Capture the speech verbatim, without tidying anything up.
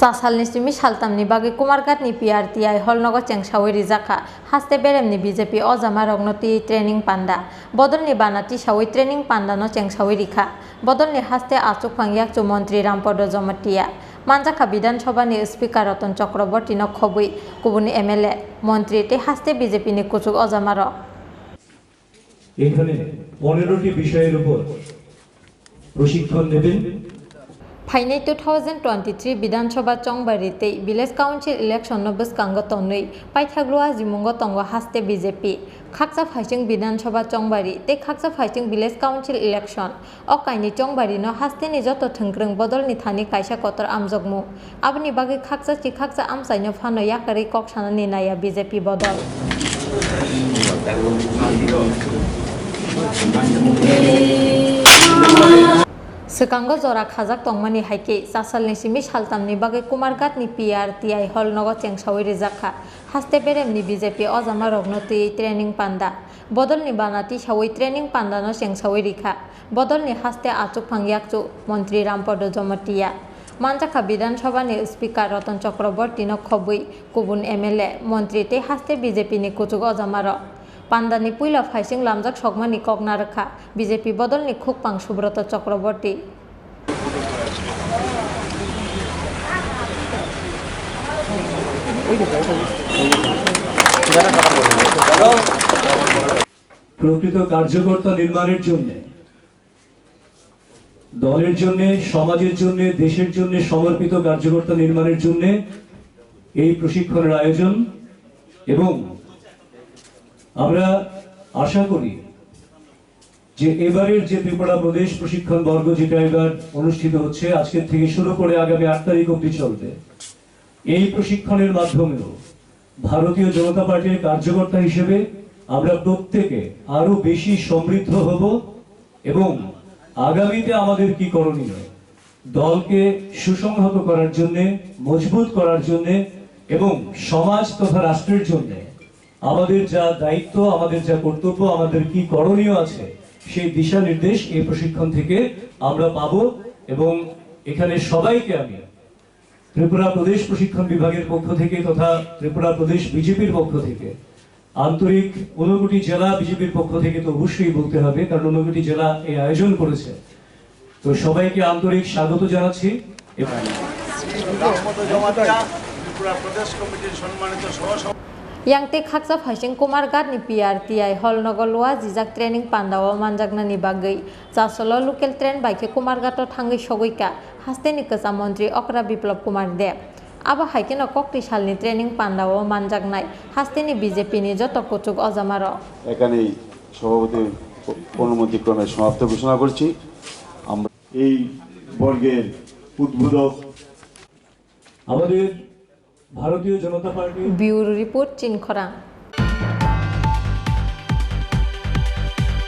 Cha salni simi saltamni bagwi Kumarghatni P R T I hall nogo chengsawi rijak kha. Haste beremni B J P ojamarokno twi training panda. Bodolni bana tisawi training pandano chengsawi rikha. Bodolni haste achukphang yakchu montri Rampodo Jomatia. Manjakha Bidhan Sabhani Speaker Ratan Chakrabortino khobwi kubun M L A, montri tei haste B J P ni kuchuk ojamarok. এখানে পনেরোটি বিষয়ের উপর প্রশিক্ষণ নেবেন। Phainai two thousand twenty-three Bidhan Sabha chongbari tei Village Council election no bwskango tonwi paithak lua jimungo tongo haste B J P. Khakcha phaising Bidhan Sabha chongbari tei khakcha phaising Village Council election. O kainwi chongbari no haste ni joto thwngkwrwng bodol ni thani kaisa kotor amjokmung. Aboni bagwi khakcha chi khakcha amchaino phano yakarwi kok sanani naiya B J P bodol. Swkango jora khajak tongmani hai khe, cha salni simi saltamni bagwi Kumarghatni P R T I hall nogo chengsawi rijak kha. Haste beremni B J P ojamarokno twi training panda. Bodolni bana tisawi training pandano chengsawi rikha. Bodolni haste achukphang yakchu montri Rampodo Jomatia. Manjakha Bidhan Sabhani Speaker Ratan Chakrabortino khobwi kubun M L A, montri tei haste B J P ni kuchuk ojamarok. Pandani puila phaising lamjak sokmani kok narwkha B J P bodolni khukpang Subroto Chakraborti. প্রকৃত কার্যকর্তা নির্মাণের জন্য, দলের জন্য, সমাজের জন্য, দেশের জন্য সমর্পিত কার্যকর্তা নির্মাণের জন্য এই প্রশিক্ষণের আয়োজন। এবং আমরা আশা করি যে এবারের যে ত্রিপুরা প্রদেশ প্রশিক্ষণ বর্গ, যেটা এবার অনুষ্ঠিত হচ্ছে, আজকের থেকে শুরু করে আগামী আট তারিখ অবধি চলবে, এই প্রশিক্ষণের মাধ্যমেও ভারতীয় জনতা পার্টির কার্যকর্তা হিসেবে আমরা প্রত্যেকে আরো বেশি সমৃদ্ধ হব এবং আগামীতে আমাদের কি করণীয়, দলকে সুসংহত করার জন্য, মজবুত করার জন্য এবং সমাজ তথা রাষ্ট্রের জন্য আমাদের যা দায়িত্ব, আমাদের যা কর্তব্য, আমাদের কি করণীয় আছে, সেই দিশা নির্দেশ এই প্রশিক্ষণ থেকে আমরা পাবো। এবং এখানে সবাইকে আমি ত্রিপুরা প্রদেশ প্রশিক্ষণ বিভাগের পক্ষ থেকে তথা ত্রিপুরা প্রদেশ বিজেপির পক্ষ থেকে আন্তরিক, ঊনকোটি জেলা বিজেপির পক্ষ থেকে তো অবশ্যই বলতে হবে, কারণ ঊনকোটি জেলা এই আয়োজন করেছে। তো সবাইকে আন্তরিক স্বাগত জানাচ্ছি। এবং রামপদ জমাতিয়া ত্রিপুরা প্রদেশ কমিটির সম্মানিত সহ Yang tei khakcha phaising Kumarghatni P R T I hall nogo lua jijak training pandao manjaknani bagwi chasolo local train bai khe Kumarghato thangwi sogwi kha hasteni kwcham montri Okra Biplab Kumar Deb. Abo hai kheno kokti salni training pandao manjaknai hasteni B J P ni joto kuchuk ojamarok. এখানেই সভাপতির অনুমতি ক্রমে সমাপ্ত ঘোষণা করছি। আমরা এই বর্গের উদ্বোধক আমাদের ভারতীয় জনতা পার্টি Bureau report, Chinkhorang.